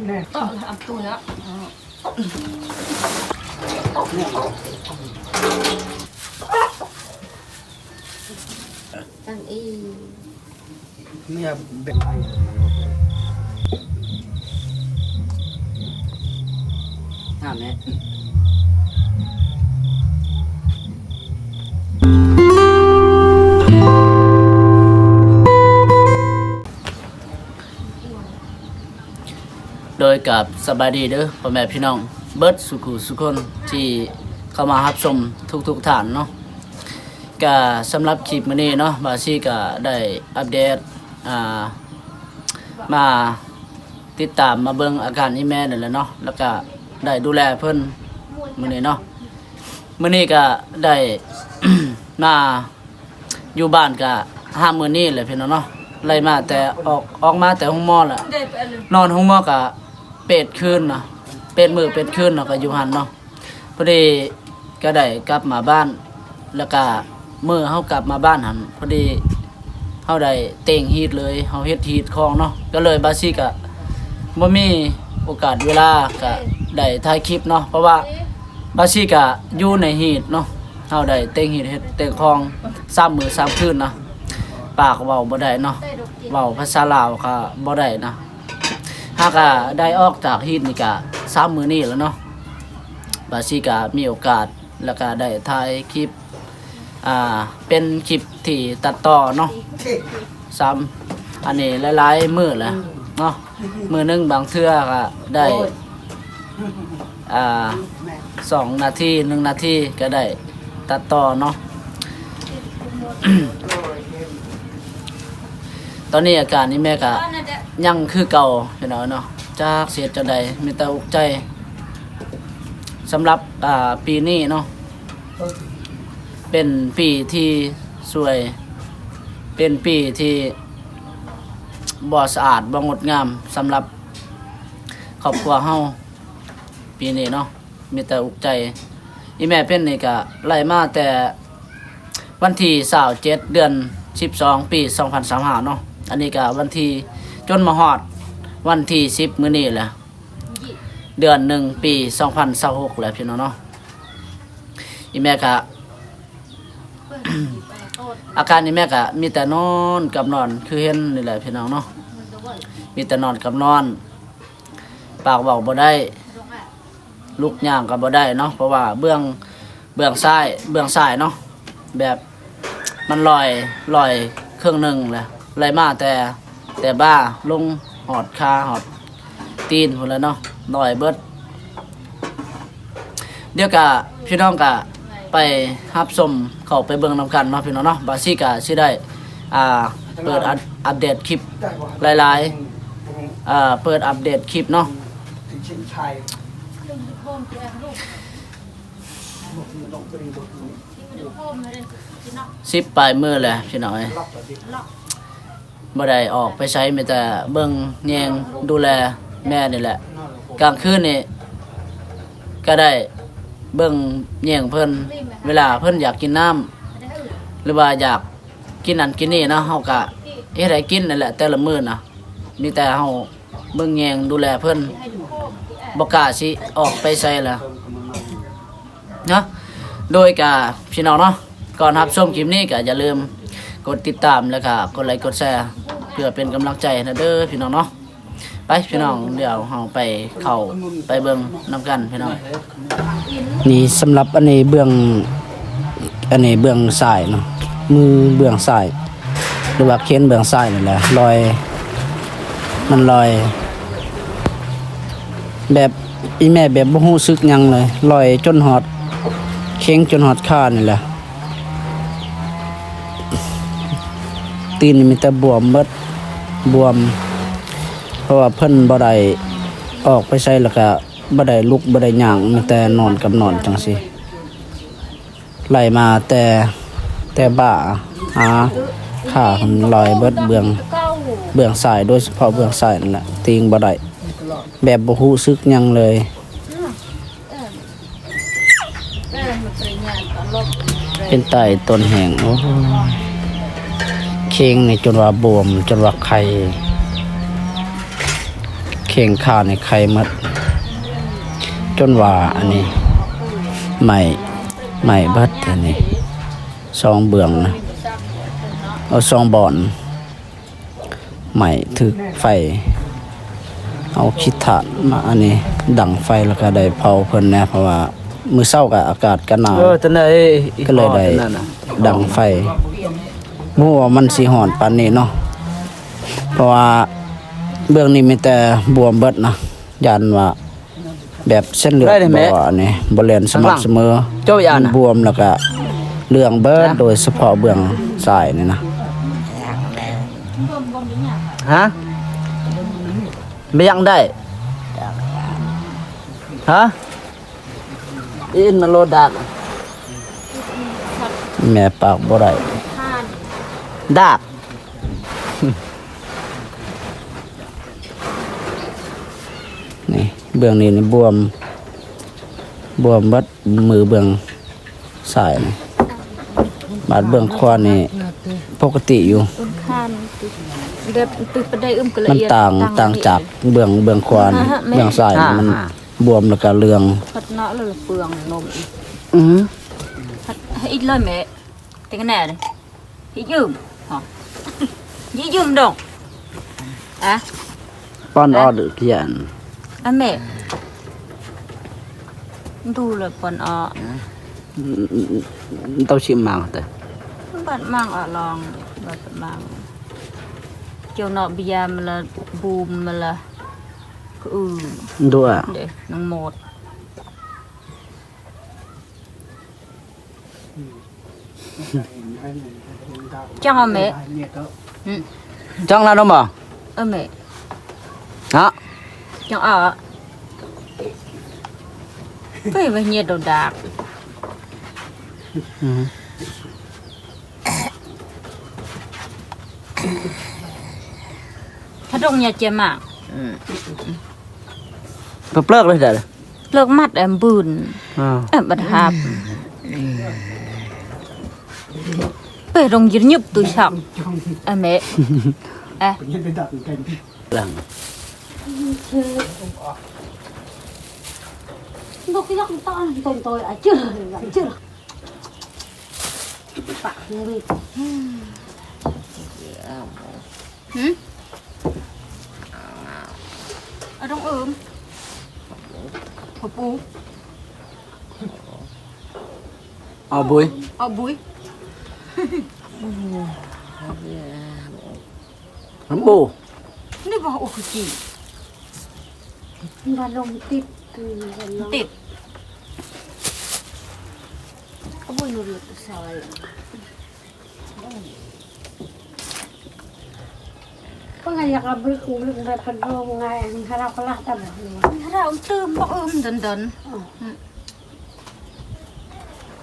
ເກາະລະອຳຕູເນາະ ຕັ້ງອີ ເມື່ອເປັນ ຫ້າແມ່ ໂດຍກາບສະບາຍດີເດີພໍ່ແມ່ພີ່ນ້ອງເບິດສູ່ຜູ້ສູ່ຄົນທີ່ເຂົ້າມາຮັບຊົມທຸກໆທ່ານເນາະ. ກະສຳລັບຄລິບມື້ນີ້ເນາະ ບາຊີກະໄດ້ອັບເດດ ອ່າ ມາຕິດຕາມມາເບິ່ງອາການອີ່ແມ່ນີ້ແຫຼະເນາະ ແລ້ວກະໄດ້ດູແລເພິ່ນມື້ນີ້ເນາະ. ມື້ນີ້ກະໄດ້ມາ ຢູ່ບ້ານກະຫ້າມື້ນີ້ແຫຼະພີ່ນ້ອງເນາະ ໄລ່ມາແຕ່ອອກ ອອກມາແຕ່ໂຮງໝໍລະ ນອນໂຮງໝໍກະແປດຄືນນະ ແປດມື້ແປດຄືນເນາະ ກະຢູ່ຫັ້ນເນາະ. ພໍດີກະໄດ້ກັບມາບ້ານ ແລ້ວກະມື້ເຮົາກັບມາບ້ານຫັ້ນ ພໍດີເຮົາໄດ້ເຕ່ງຮີດເລີຍ ເຮົາເຮັດຮີດຂອງເນາະ ກະເລີຍບາຊີກະບໍ່ມີໂອກາດເວລາກະໄດ້ຖ່າຍຄລິບເນາະ ເພາະວ່າ ບາຊີກະຢູ່ໃນຮີດເນາະ ເຮົາໄດ້ເຕ່ງຮີດເຮັດເຕ່ງຂອງສາມມື້ສາມຄືນນະ ປາກເວົ້າບໍ່ໄດ້ເນາະ ເວົ້າພາສາລາວກະບໍ່ໄດ້ນະ. ຫາກະໄດ້ອອກຈາກຮີດນີ້ກະສາມມື້ນີ້ແລ້ວເນາະ ບາຊີກະມີໂອກາດ ແລ້ວກະໄດ້ຖ່າຍຄລິບ ອ່າ ເປັນຄລິບທີ່ຕັດຕໍ່ເນາະ ສາມ ອັນນີ້ຫຼາຍໆມື້ແຫຼະເນາະ ມື້ໜຶ່ງບາງເທື່ອກະໄດ້ ອ່າ ສອງນາທີ ໜຶ່ງນາທີກະໄດ້ຕັດຕໍ່ເນາະ. ຕອນນີ້ອາການອີ່ແມ່ກະຍັງຄືເກົ່າພີ່ນ້ອງເນາະ ຈັກຊິເຮັດຈັ່ງໃດ ມີແຕ່ອຸກໃຈ. ສຳລັບ ອ່າ ປີນີ້ເນາະ ເປັນປີທີ່ສວຍ ເປັນປີທີ່ບໍ່ສະອາດ ບໍ່ງົດງາມ ສຳລັບຄອບຄົວເຮົາປີນີ້ເນາະ ມີແຕ່ອຸກໃຈ. ອີ່ແມ່ເພັນນີ້ກະໄລ່ມາແຕ່ວັນທີຊາວເຈັດ ເດືອນສິບສອງ ປີສອງພັນຊາວຫ້າເນາະ ອັນນີ້ກະວັນທີ ຈົນມາຮອດວັນທີສິບມື້ນີ້ແຫຼະ ເດືອນໜຶ່ງ ປີສອງພັນຊາວຫົກແຫຼະພີ່ນ້ອງເນາະ. ອີ່ແມ່ກະ ອາການອີ່ແມ່ກະມີແຕ່ນອນກັບນອນ ຄືເຫັນນີ້ແຫຼະພີ່ນ້ອງເນາະ ມີແຕ່ນອນກັບນອນ ປາກເວົ້າບໍ່ໄດ້ ລຸກຍ່າງກະບໍ່ໄດ້ເນາະ ເພາະວ່າເບື້ອງ ເບື້ອງຊ້າຍ ເບື້ອງຊ້າຍເນາະ ແບບມັນລອຍ ລອຍເຄິ່ງໜຶ່ງແຫຼະ ໄລ່ມາແຕ່ ແຕ່ບ່າລົງຮອດຂາຮອດຕີນພຸ້ນແຫຼະເນາະ ລອຍເບິດ. ດຽວກະພີ່ນ້ອງກະໄປຮັບຊົມ ເຂົ້າໄປເບິ່ງນຳກັນເນາະພີ່ນ້ອງເນາະ. ບາຊີກະຊິໄດ້ ອ່າ ເປີດອັບ ອັບເດດຄລິບຫຼາຍໆ ເອີ ເປີດອັບເດດຄລິບເນາະ. ສິບປາຍມື້ແຫຼະພີ່ນ້ອງເອີຍ ບໍ່ໄດ້ອອກໄປໃສ ມີແຕ່ເບິ່ງແຍງດູແລແມ່ນີ້ແຫຼະ. ກາງຄືນນີ້ກະໄດ້ເບິ່ງແຍງເພິ່ນ ເວລາເພິ່ນຢາກກິນນ້ຳ ຫຼືວ່າຢາກກິນນັ້ນກິນນີ້ເນາະ ເຮົາກະເຮັດໃຫ້ກິນນັ້ນແຫຼະ ແຕ່ລະມື້ນະ ມີແຕ່ເຮົາ ເບິ່ງແຍງດູແລເພິ່ນ ບໍ່ກ້າຊິອອກໄປໃສລະເນາະ. ໂດຍກະພີ່ນ້ອງເນາະ ກ່ອນຮັບຊົມຄລິບນີ້ກະຢ່າລືມກົດຕິດຕາມ ແລ້ວກະກົດໄລກົດແຊ ເພື່ອເປັນກຳລັງໃຈໃຫ້ເດີພີ່ນ້ອງເນາະ. ໄປພີ່ນ້ອງ ດຽວເຮົາໄປເຂົ້າໄປເບິ່ງນຳກັນພີ່ນ້ອງ. ນີ້ສຳລັບອັນນີ້ເບື້ອງ ອັນນີ້ເບື້ອງຊ້າຍເນາະ ມືເບື້ອງຊ້າຍ ຫຼືວ່າແຂນເບື້ອງຊ້າຍນີ້ແຫຼະ ລອຍ ມັນລອຍ ແບບອີ່ແມ່ແບບບໍ່ຮູ້ສຶກຫຍັງເລີຍ ລອຍຈົນຮອດແຂ້ງ ຈົນຮອດຂານີ້ແຫຼະ. ຕີນນີ້ມີແຕ່ບວມເບິດ ບວມ ເພາະວ່າເພິ່ນບໍ່ໄດ້ອອກໄປໃສ ແລ້ວກະ ບໍ່ໄດ້ລຸກບໍ່ໄດ້ຍ່າງ ມີແຕ່ນອນກັບນອນຈັ່ງຊີ້ ໄລ່ມາແຕ່ ແຕ່ບ່າຫາຂາ ມັນລອຍເບິດເບື້ອງ ເບື້ອງຊ້າຍ ໂດຍສະເພາະເບື້ອງຊ້າຍນັ້ນແຫຼະ ຕີງບໍ່ໄດ້ ແບບບໍ່ຮູ້ສຶກຫຍັງເລີຍ. ເປັນຕາຍຕົນແຮງ ໂອ້ ແຂ້ງນີ້ຈົນວ່າບວມ ຈົນວ່າໄຄ. ເຂ່ງຂານີ້ໄຄໝົດ ຈົນວ່າອັນນີ້ໄໝ້ ໄໝ້ເບິດອັນນີ້ ສອງເບື້ອງນະ ເອົາສອງບ່ອນ ໄໝ້ຖືກໄຟ ເອົາຂີ້ຖ່ານມາອັນນີ້ ດັງໄຟ ແລ້ວກໍໄດ້ເຜົາເພິ່ນແດ່ ເພາະວ່າມື້ເຊົ້າກໍອາກາດກໍໜາວ ເອີ ຈັ່ງໃດ ກໍເລີຍໄດ້ດັງໄຟ ບໍ່ຮູ້ວ່າມັນຊິຮ້ອນປານນີ້ເນາະ ເພາະວ່າເບື້ອງນີ້ມີແຕ່ບວມເບິດນະ ຢ້ານວ່າ ແບບເສັ້ນເລືອດບໍ່ອັນນີ້ ບໍ່ແລ່ນສະໝ່ຳສະເໝີ ບວມແລ້ວກະເຫຼືອງເບີດ ໂດຍສະເພາະເບື້ອງຊ້າຍນີ້ນະ. ຮະ? ບໍ່ຢາກໄດ້ ຮະ? ອີ່ນມາໂລດາກ ແມ່ປາກບໍ່ໄດ້ ດາກ. ນີ້ເບື້ອງນີ້ນີ້ບວມ ບວມເບິດມືເບື້ອງຊ້າຍນີ້ ບາດເບື້ອງຂວານີ້ປົກກະຕິຢູ່ ມັນຕ່າງ ຕ່າງຈາກເບື້ອງ ເບື້ອງຂວານີ້ ເບື້ອງຊ້າຍນີ້ມັນບວມແລ້ວກະເຫຼືອງ ອື ອີກເລີຍແມ່ ເຕັງແນ່ Hít giùm hả? Hít giùm đọc. À. Pon o được kian. À mẹ. Tu là pon o. Tao chịu mang tao. Bạn mang ở lòng, bạn mang. Chiều nọ bia mà là bùm mà là. Ừ. Đùa. Để nắng một. Chăng hả mẹ? Chăng là nó mà. Ơ mẹ. Hả? Chăng à. Phải về nhiệt độ đạc. Thật đông nhà chị mà. Plek-plek lah dah. Plek mat em bun. Em bật hạp. Peh rong jir nyup tu sak. Em mẹ. Eh. Lang. Ndok yak ta toi toi aja, aja. Pak ngeri. Hm? Adong ưm. Hộp u. Ao bui. Ao bui. Hộp u. Ni bah u kecil. Balong tip tu. Tip. Apa yang dia tu salah? Pangajak abri kulit dari pedro ngai harap kalah tabah. Harap ưມ bak ưm dần dần.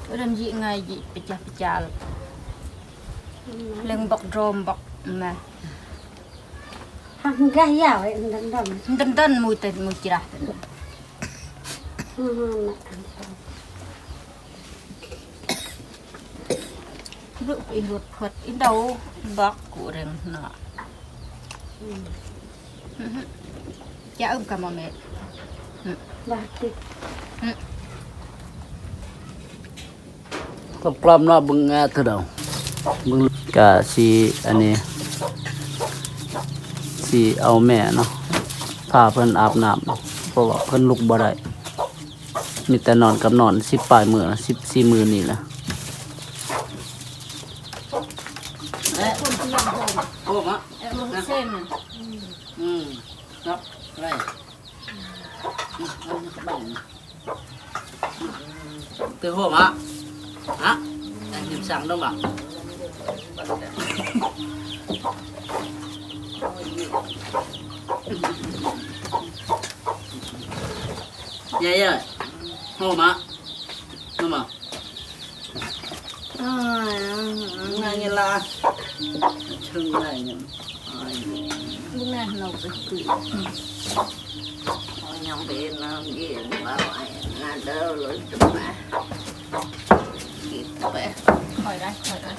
Ưm ji ngai ji pecah pecah. Leng bak drom bak mah. Hah, nggah ya, weh, dần dần. Dần dần mui teh mui cerah. Hm. Bluk ih rut khuet ih dau bak ku reng na. Cha ưm ka ma me. Bah tik. Klop klop na bưng nga tu dau. Bưng ka si ani si au me no. Pha phun ap nam. Pha phun luk ba dai. ມີແຕ່ນອນກັບນອນ ສິບປາຍມື້ລະ ສິບສີ່ມື້ນີ້ລະ. ໂອ້ມະ ເອີ ເຊນ ອືມ ຄັບ ໄດ້ ອືມ ເອົາມາສະບາຍ ເຕີໂຮມະ ຮະ ໄດ້ຍິນສັງດອກມະ. ຍາຍເອີຍ ໂຮມະ ໂຮມະ ອາຍ ນາຍລາ ເຖິງໄດ້ຍັງ ອາຍ ບຸນນານອກໄປຄື ອາຍ ຍັງເປັນນ້ຳເຢັນ ບ່າວ ອາຍ ນາເດີ ລົດມາ ກິນໄປ ຄ່ອຍໄດ້ ຄ່ອຍໄດ້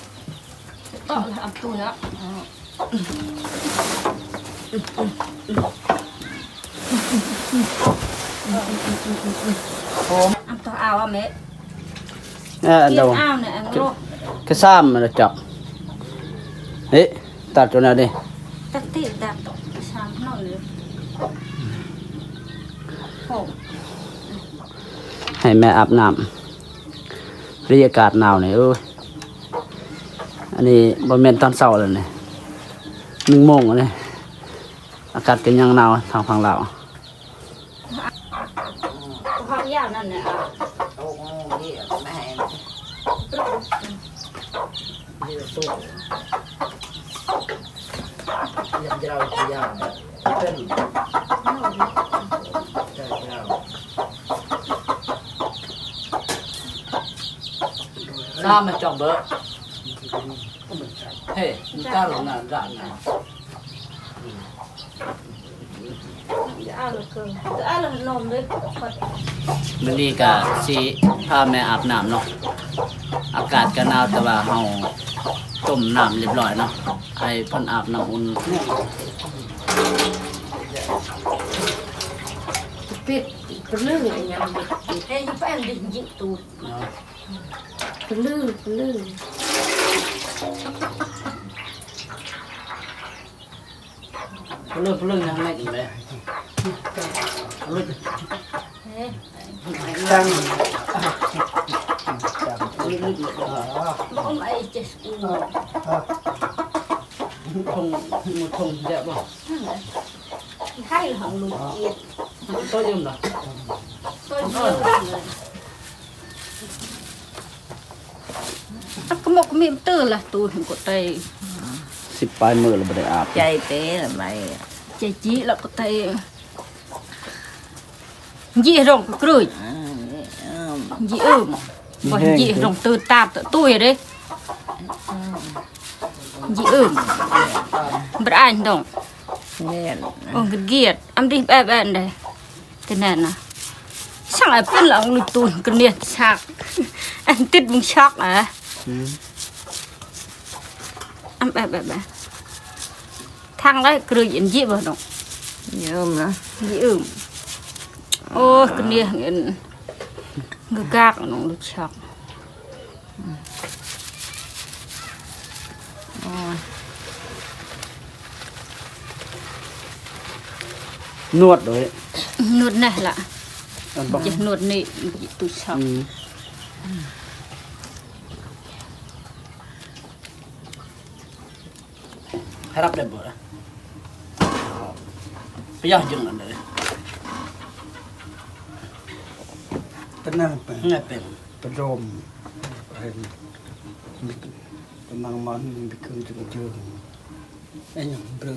ເຕາະລະ ອຳຕູນະ ອັນຕໍ່ເອົາແມ່ ເອີ ອັນດຽວ ກິນເອົານະ ອັນໂລ ກະຊາມລະຈອກ ເອີ ຕັດຕົວນັ້ນເດ້ ຕັດຕິ ຕັດກະຊາມເນາະເລີຍ ໂອ້ ໃຫ້ແມ່ອາບນ້ຳ ບັນຍາກາດໜາວນີ້ ເອີຍ ອັນນີ້ບໍ່ແມ່ນຕອນເຊົ້າແລ້ວນີ້ ໜຶ່ງໂມງແລ້ວນີ້ ອາກາດກໍຍັງໜາວທາງຝັ່ງລາວ. ເຮົາຢາກນັ້ນແຫຼະ ໂອ້ໂຫ ນີ້ແມ່ ນີ້ຕູ້ ຢາກເຈົ້າຊິຢາກເປັນ ສາມ ມັນຈອກເບີ ເຮີ້ຍ ມັນກາລົງໜ້າດ້ານນະ. ມື້ນີ້ກະຊິພາແມ່ອາບນ້ຳເນາະ ອາກາດກະໜາວ ແຕ່ວ່າເຮົາຕົ້ມນ້ຳລຽບຮ້ອຍເນາະ ໃຫ້ເພິ່ນອາບນ້ຳອຸ່ນ ປິດ ປະລຶ້ງ ອັນຫຍັງ ເຮັດຢູ່ແປ້ນດິນຢິງຕູດ ປະລຶ້ງ ປະລຶ້ງ. ເລີກ ເລີກຍັງໄດ້ອີກເດ້ ເລີກ ຕັ້ງ ບໍ່ອມໄອເຈສ ທົງ ທົງແຈະບໍ່ ໃຫ້ຂອງລູກກຽດ ໂຕຍມນະ ໂຕຍມນະ. ອັກກະໝົກມີມະຕື້ລະຕູນກໍໄຕ ສິບປາຍມື້ລະບໍ່ໄດ້ອາບ ໃຈເຕລະໄມ ໃຈຈີລະກໍໄຕ ຢີຮອງກະກຣືຍ ຢີອືມ ບໍ່ຢີຮອງຕື້ຕາມຕະຕຸ້ຍເດ້ ຢີອືມ ບຣາຍດອງ ໂອງກະກຽດ ອຳດິແບບແບນເດ້. ຕະແນນນະ ສັງໄອເປັນລະອອງລຸຍຕູນກະເນຍຊັກ ອັນຕິດມຶງຊັກອະ ອືມ ອຳແບບແບບ ທາງໄລກຣືຍອັນຢິເບິ່ງ ຍິມນະ ຍິມ ໂອ້ຍ ກະເນຍອັນ ງະກາກອະນ້ອງລຸຍຊັກ. ໂອ້ຍ ນວດໂດຍ ນວດແນ່ລະ ອັນບັກ ຈະນວດນີ້ ຕຸຊັກ ອືມ ໃຫ້ຮັບໄດ້ບໍ່ລະ ປະຢັດຈັ່ງນັ້ນເດີ ປະນັ່ງໄປ ໄງເປັນ ປະໂດມ ປະນັ່ງມັນມີເຄື່ອງເຈີງໆ ອັນຫຍັງເບີ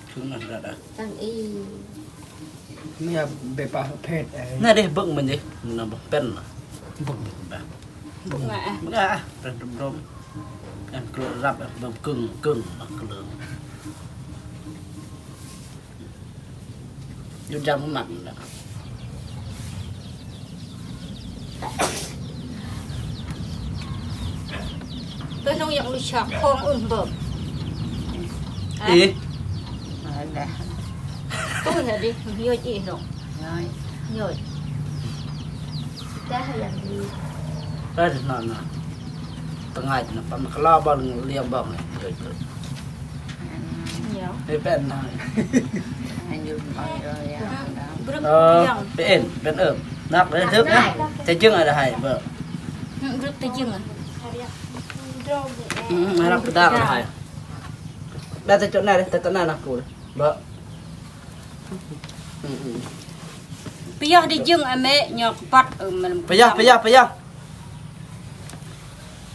ເຄື່ອງນັ້ນລະ ຕັ້ງອີ ເມຍເບປາເພັດ ນັ້ນເດ້ ເບິ່ງມັນເດ້ ມັນນະບໍ່ເປັນນະ ເບິ່ງແບບ ເບິ່ງ ເບິ່ງອະ ເປັນໂດມໆ ອັນເກືອລັບແບບເບິ່ງເກິ່ງໆ ເກິ່ງ ຢຸດຢາງມັນມັກແຫຼະ ໄປໂຮງຢາກຮູ້ຈັກຂອງອື່ນເບິ່ງ ອີ ຫັ້ນແຫຼະ ຕູ້ເຮັດດິ ໂຍຍອີໂຮງ ໂຍຍ ໂຍຍ ແຕ່ໃຫ້ຢ່າງດີ ໄປນອນນະ ຕະງາຍນະ ປະມາຄະລາບອນລຽງບອກເລີຍ ດຽວ ໄປແປ້ນນາຍ ເອີ ເປັນ ເປັນເອີ ນັກເລີຍ ເຖິກນະ ແຕ່ຈຶ່ງອາດໃຫ້ເບິ່ງ ອືມ ບຶກແຕ່ຈຶ່ງ ອືມ ໃຫ້ຮັບກະດານໃຫ້ ແບບແຕ່ຈົດໜ້າເດ້ ແຕ່ຕົນໜ້ານະກູເດ້ ເບິ່ງ ອືມ ອືມ ປະຍະໄດ້ຈຶ່ງອາແມ່ຍອກປັດ ເອີ ມັນ ປະຍະ ປະຍະ ປະຍະ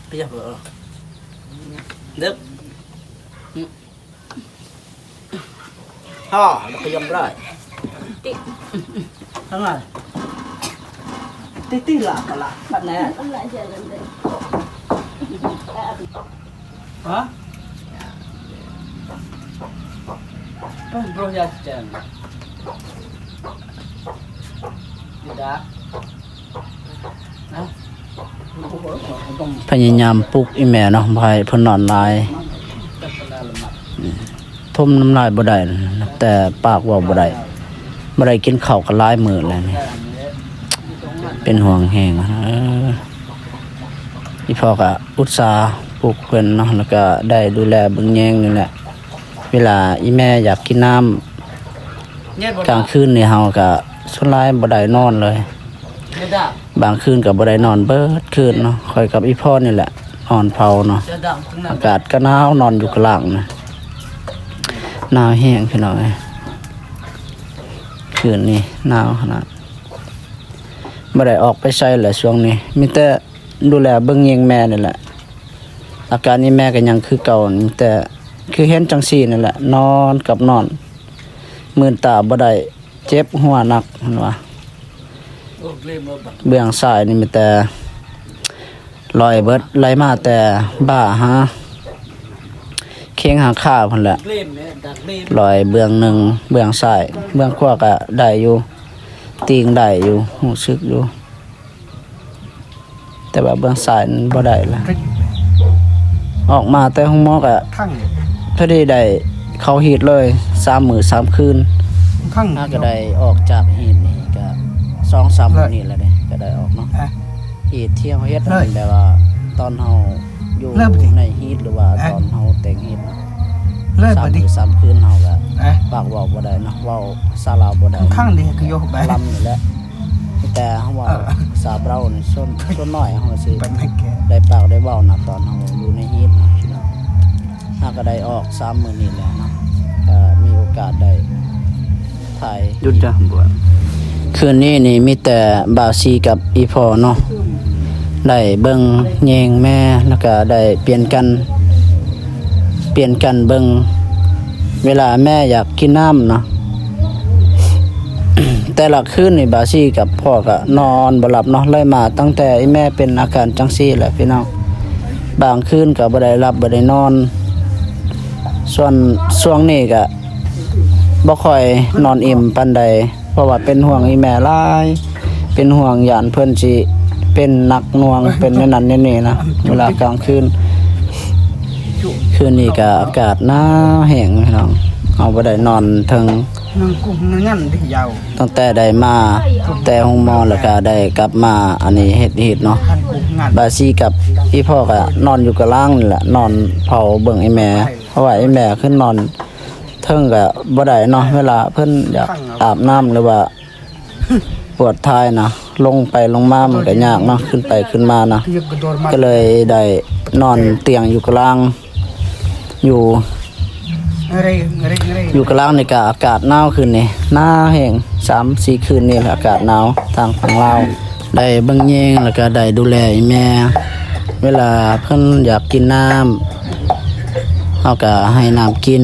ປະຍະ ເບິ່ງ ເດີ ອືມ ຮໍ ແລ້ວກໍຢອງໄດ້ ຕິ ທາງນັ້ນ ຕິ ຕິລະ ກະລະ ປັດແນ່ ອັນລະ ເຢັນເລີຍ ຮະ ເປັນໂບຣຍາແຈງ ດິດາ ພະຍາຍາມປຸກອີ່ແມ່ເນາະ ບໍ່ໃຫ້ເພິ່ນນອນຫຼາຍ ຖົມນ້ຳລາຍບໍ່ໄດ້ ແຕ່ປາກເວົ້າບໍ່ໄດ້ ບໍ່ໄດ້ກິນເຂົ້າກໍຫຼາຍມື້ແລ້ວນີ້ ເປັນຫ່ວງແຮງ. ເອີ ອີ່ພໍ່ກໍອຸດສາປຸກເພິ່ນເນາະ ແລ້ວກໍໄດ້ດູແລເບິ່ງແຍງນີ້ແຫຼະ. ເວລາອີ່ແມ່ຢາກກິນນ້ຳ ກາງຄືນນີ້ເຮົາກໍສ່ວນຫຼາຍບໍ່ໄດ້ນອນເລີຍ. ບາງຄືນກໍບໍ່ໄດ້ນອນເບິດຄືນເນາະ. ຂ້ອຍກັບອີ່ພໍ່ນີ້ແຫຼະນອນເຝົ້າເນາະ. ອາກາດກໍໜາວ ນອນຢູ່ກະລາງນະ ໜາວແຮງພີ່ນ້ອງເອີຍ. ຄືນນີ້ໜາວຂະໜາດ ບໍ່ໄດ້ອອກໄປໃສແຫຼະຊ່ວງນີ້ ມີແຕ່ດູແລເບິ່ງແຍງແມ່ນີ້ແຫຼະ. ອາການອີ່ແມ່ກໍຍັງຄືເກົ່າ ມີແຕ່ຄືເຫັນຈັ່ງຊີ້ນີ້ແຫຼະ ນອນກັບນອນ ມືນຕາບໍ່ໄດ້ ເຈັບຫົວໜັກ ເພິ່ນວ່າ. ເບື້ອງຊ້າຍນີ້ມີແຕ່ລອຍເບິດ ໄລ່ມາແຕ່ບ່າຫາ ເຄງຫາຂາພຸ້ນແຫຼະ ລອຍເບື້ອງໜຶ່ງ ເບື້ອງຊ້າຍ. ເບື້ອງຂວາກໍໄດ້ຢູ່ ຕີງໄດ້ຢູ່ ຮູ້ສຶກຢູ່ ແຕ່ວ່າເບື້ອງຊ້າຍນັ້ນບໍ່ໄດ້ລະ. ອອກມາແຕ່ໂຮງໝໍກໍພໍດີໄດ້ເຂົ້າຮີດເລີຍ ສາມມື້ສາມຄືນ. ຫາກໍໄດ້ອອກຈາກຮີດນີ້ກໍສອງສາມມື້ນີ້ແຫຼະເດ້ ກໍໄດ້ອອກເນາະ. ຮີດທີ່ເຮົາເຮັດນັ້ນ ແບບວ່າຕອນເຮົາຢູ່ໃນຮີດ ຫຼືວ່າຕອນເຮົາແຕ່ງຮີດ ສາມມື້ສາມຄືນເຮົາກໍປາກເວົ້າບໍ່ໄດ້ເນາະ ເວົ້າພາສາລາວບໍ່ໄດ້ ລຳນີ້ແຫຼະ. ມີແຕ່ເຮົາເວົ້າພາສາບຣາວນີ້ ສ່ວນ ສ່ວນໜ້ອຍເຮົາຊິໄດ້ປາກໄດ້ເວົ້ານະ ຕອນເຮົາຢູ່ໃນຮີດນະພີ່ນ້ອງ. ເຮົາກໍໄດ້ອອກສາມມື້ນີ້ແຫຼະເນາະ ກໍມີໂອກາດໄດ້ຖ່າຍ ຢຸດຈ້າ ບໍ່ ຄືນນີ້ນີ້ມີແຕ່ບ່າວຊີກັບອີ່ພໍ່ເນາະ ໄດ້ເບິ່ງແຍງແມ່ ແລ້ວກໍໄດ້ປ່ຽນກັນ ປ່ຽນກັນເບິ່ງ ເວລາແມ່ຢາກກິນນ້ຳນະ. ແຕ່ລະຄືນນີ້ບ່າວຊີກັບພໍ່ກໍນອນບໍ່ຫຼັບເນາະ ເລີຍມາຕັ້ງແຕ່ອີ່ແມ່ເປັນອາການຈັ່ງຊີ້ແຫຼະພີ່ນ້ອງ. ບາງຄືນກໍບໍ່ໄດ້ຫຼັບບໍ່ໄດ້ນອນ ສ່ວນຊ່ວງນີ້ກໍບໍ່ຄ່ອຍນອນອີ່ມປານໃດ ເພາະວ່າເປັນຫ່ວງອີ່ແມ່ຫຼາຍ ເປັນຫ່ວງຢ້ານເພິ່ນຊິເປັນໜັກໜ່ວງ ເປັນແນວນັ້ນແນວນີ້ນະ ເວລາກາງຄືນ. ຄືນນີ້ກໍອາກາດໜາວແຮງພີ່ນ້ອງ ເຮົາບໍ່ໄດ້ນອນເທິງ ຕັ້ງແຕ່ໄດ້ມາແຕ່ໂຮງໝໍ ແລ້ວກໍໄດ້ກັບມາອັນນີ້ເຮັດຮີດເນາະ. ບ່າວຊີກັບອີ່ພໍ່ກໍນອນຢູ່ກະລາງນີ້ແຫຼະ ນອນເຝົ້າເບິ່ງອີ່ແມ່ ເພາະວ່າອີ່ແມ່ຂຶ້ນນອນເທິງກໍບໍ່ໄດ້ເນາະ ເວລາເພິ່ນຢາກອາບນ້ຳ ຫຼືວ່າ ປວດຖ່າຍນະ ລົງໄປລົງມາມັນກໍຍາກເນາະ ຂຶ້ນໄປຂຶ້ນມານະ ກໍເລີຍໄດ້ນອນຕຽງຢູ່ກະລາງ ຢູ່ ຢູ່ກະລາງນີ້ກະອາກາດໜາວຂຶ້ນນີ້ ໜາວແຮງ ສາມສີ່ຄືນນີ້ແຫຼະ ອາກາດໜາວ ທາງຝັ່ງລາວ. ໄດ້ເບິ່ງແຍງ ແລ້ວກະໄດ້ດູແລອີ່ແມ່ ເວລາເພິ່ນຢາກກິນນ້ຳ ເຮົາກະໃຫ້ນ້ຳກິນ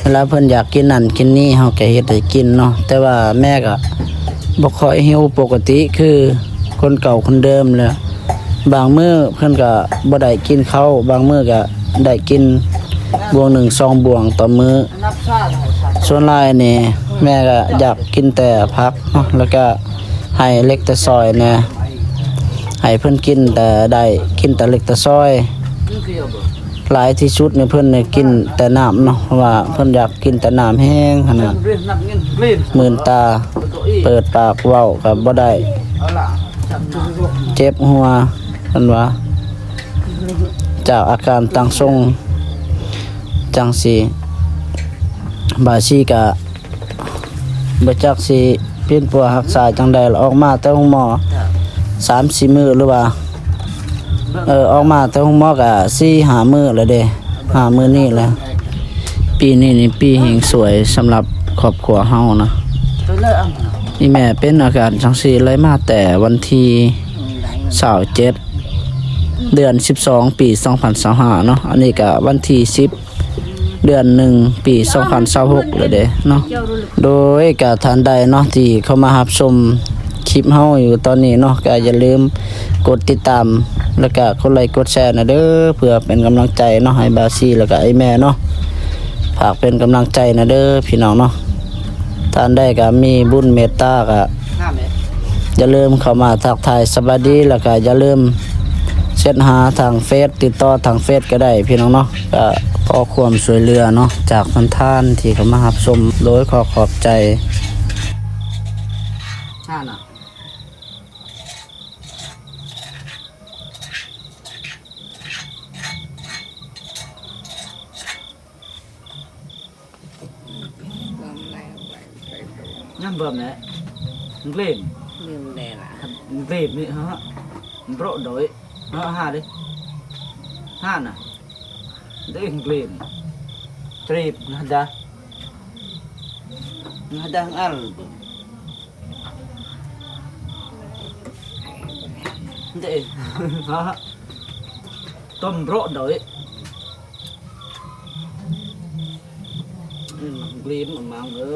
ເວລາເພິ່ນຢາກກິນນັ້ນກິນນີ້ ເຮົາກະເຮັດໃຫ້ກິນເນາະ. ແຕ່ວ່າແມ່ກະບໍ່ຄ່ອຍຫິວປົກກະຕິຄືຄົນເກົ່າຄົນເດີມແຫຼະ. ບາງມື້ເພິ່ນກະບໍ່ໄດ້ກິນເຂົ້າ ບາງມື້ກະໄດ້ກິນບ່ວງໜຶ່ງສອງບ່ວງຕໍ່ມື້. ສ່ວນຫຼາຍນີ້ແມ່ກະຢາກກິນແຕ່ຜັກເນາະ ແລ້ວກະ ໃຫ້ເລັກແຕ່ຊອຍແດ່ ໃຫ້ເພິ່ນກິນແຕ່ໄດ້ ກິນແຕ່ເລັກແຕ່ຊອຍ. ຫຼາຍທີ່ສຸດນີ້ເພິ່ນໄດ້ກິນແຕ່ນ້ຳເນາະ ເພາະວ່າເພິ່ນຢາກກິນແຕ່ນ້ຳແຮງຂະໜາດ ມື່ນຕາ ເປີດປາກເວົ້າກໍບໍ່ໄດ້ ເຈັບຫົວ ເພິ່ນວ່າ ຈາກອາການຕ່າງຊົງ ຈັ່ງຊີ້ ບາຊີກະ ບໍ່ຈັກຊິປິ່ນປົວຮັກສາຈັ່ງໃດລະ ອອກມາແຕ່ໂຮງໝໍສາມສີ່ມື້ ຫຼືວ່າ ເອີ ອອກມາແຕ່ໂຮງໝໍກະສີ່ຫ້າມື້ແລ້ວເດ້ ຫ້າມື້ນີ້ແຫຼະ. ປີນີ້ນີ້ປີເຮັງສວຍສຳລັບຄອບຄົວເຮົານະ. ອີ່ແມ່ເປັນອາການຈັ່ງຊີ້ເລີຍ ມາແຕ່ວັນທີຊາວເຈັດ ເດືອນສິບສອງ ປີສອງພັນຊາວຫ້າເນາະ. ອັນນີ້ກະວັນທີສິບ ເດືອນໜຶ່ງ ປີສອງພັນຊາວຫົກແລ້ວເດ້ເນາະ. ໂດຍ ກະທ່ານໃດເນາະ ທີ່ເຂົ້າມາຮັບຊົມຄລິບເຮົາຢູ່ຕອນນີ້ເນາະ ກະຢ່າລືມກົດຕິດຕາມ ແລ້ວກະກົດໄລກົດແຊແດ່ເດີ ເພື່ອເປັນກຳລັງໃຈເນາະ ໃຫ້ບ່າວຊີ ແລ້ວກະອ້າຍແມ່ເນາະ ຝາກເປັນກຳລັງໃຈແດ່ເດີພີ່ນ້ອງເນາະ. ທ່ານໃດກະມີບຸນເມດຕາກະ ຢ່າລືມເຂົ້າມາທັກທາຍສະບາຍດີ ແລ້ວກະຢ່າລືມແຊ ແຊັດຫາທາງເຟສ ຕິດຕໍ່ທາງເຟສກໍໄດ້ພີ່ນ້ອງເນາະ. ກໍຂໍຄວາມຊ່ວຍເຫຼືອເນາະ ຈາກທ່ານໆທີ່ເຂົ້າມາຮັບຊົມ ໂດຍຂໍຂອບໃຈ. ຫ້ານະ. ຍັງເບິ່ມແຫຼະ ມັນເກລມ ລືມແດ່ລະ ມັນເກລມນີ້ ຮະ ມັນໂປະໂດຍ ຮະ ຫາເດ້ ຫານະ ເດ້ ມັນເກລມ ເກລມນະດາ ນະດາອັນ ເດ້ ຮະ ຕົ້ມໂປະໂດຍ ອືມ ກລີມອອກມາເດີ.